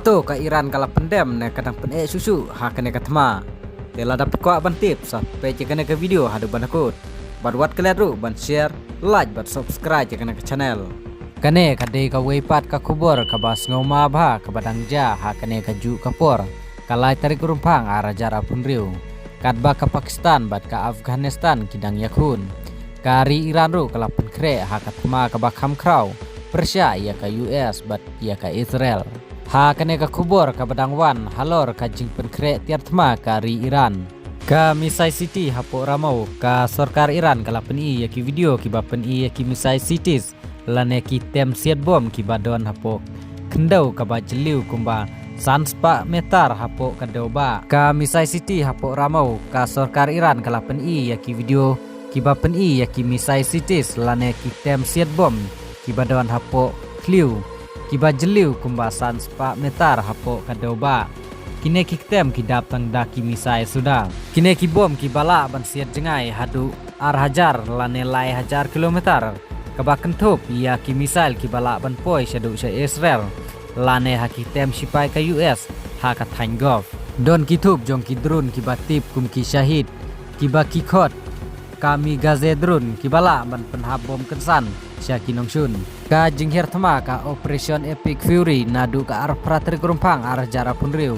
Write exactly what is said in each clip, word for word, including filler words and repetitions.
To ka Iran ka la pyndem ne ka dang pyneh shuh shuh ha kane ka thma. Te lada phi kwah ban tip sa peit ïa kane ka video haduh ban kut. Bad wat klet ruh ban share, like bad subscribe ïa kane ka channel. Kane ka dei kawei pat ka khubor kaba sngewma bha kaba dang jia ha kane ka juh ka por, ka lai tarik Rymphang ar hajar arphew hynriew. Katba ka Pakistan bad ka Afghanistan ki dang ïakhun, ka ri Iran ruh ka la pynkhreh ha ka thma kaba kham khraw pyrshah ïa ka U S bad ïa ka Israel. Ha kane ka khubor kaba dang wan halor ka jingpynkhreh tiar thma ka ri Iran, ka Missile City hapoh Ramew, ka sorkar Iran ka la pyni ïa ki video kiba pyni ïa ki missile cities lane ki tem siat bom kiba don hapoh khyndew kaba jylliew kumba san spah meter hapoh ka dewbah. Ka Missile City hapoh Ramew, ka sorkar Iran ka la pyni ïa ki video kiba pyni ïa ki missile cities lane ki tem siat bom kiba don hapoh khliew kiba jylliew kumba san spah meter hapoh ka dewbah. Kine ki ktem ki dap tang da ki missile suda. Kine ki bom kiba lah ban siat jngai haduh ar hajar lane lai hajar kilometer, kaba kynthup ïa ki missile kiba lah ban poi shaduh sha Israel lane ha ki tem shipai ka U S ha ka thaiñ Gulf. Don ki thup jong ki drone kiba tip kum ki Shahed, kiba ki khot kamikaze drone, kiba lah ban pynhap bom kynsan sha ki nongshun. Ka jinghiar thma ka Operation Epic Fury naduh ka arphew tarik Rymphang ar hajar arphew hynriew,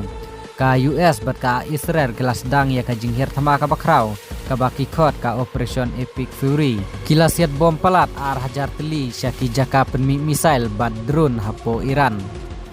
ka U S bad ka Israel ki la sdang ïa ka jinghiar thma kaba khraw kaba ki khot ka Operation Epic Fury. Ki la siat bom palat ar hajar tylli sha ki jaka pynmih missile bad drone hapoh Iran.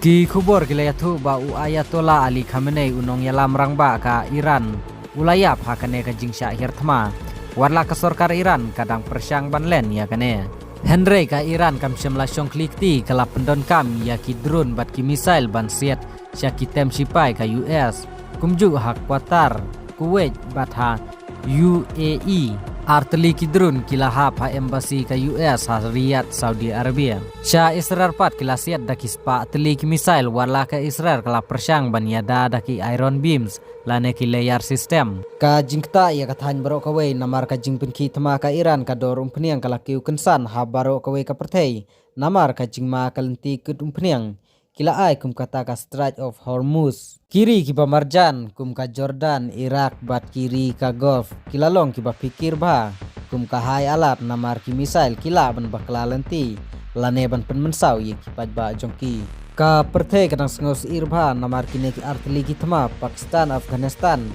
Ki khubor ki la ïathuh ba u Ayatollah Ali Khamenei, u nongïalam rangbah ka Iran, u la ïap ha kane ka jingshah hiar thma, wat la ka sorkar Iran ka dang pyrshang ban len ïa kane. Hynrei ka Iran kam shym la shong khlieh kti, ka la pyndonkam ïa ki drone bad ki missile ban siat sha ki tem shipai ka U S, kumjuh ha Qatar, Kuwait bad ha U A E. Ar tylli ki drone ki la hap ha embassy ka U S ha Riyadh, Saudi Arabia. Sha Israel pat ki la siat da ki spah tylli ki missile, wat la ka Israel ka la pyrshang ban ïada da ki Iron Beams lane ki layer system. Ka jingktah ïa ka thaiñ baroh kawei namar ka jingpynkhih thma ka Iran ka dor umphniang ka la kiew kynsan ha baroh kawei ka pyrthei namar ka jingma ka lynti kut umphniang, ki la ai kum kata ka Strait of Hormuz. Ki ri kiba marjan kum ka Jordan, Iraq bad ki ri ka Gulf ki la long kiba phikir bha kum ka high alert namar ki missile ki lah ban bakla lynti lane ban pynmynsaw ïa ki paidbah jong ki. Ka pyrthei ka dang sngew syier bha namar kine ki ar tylli ki thma, Pakistan, Afghanistan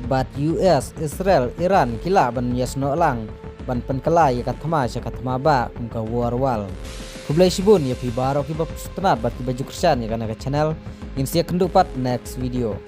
bad U S, Israel, Iran ki lah ban ïasnoh lang ban pynkylla ïa ka thma sha ka thma bah kum ka war wall. Khublei shibun ïa phi baroh kiba sngewtynnat bad kiba ju kyrshan ïa kane ka channel. Ngin sa ïakynduh pat next video.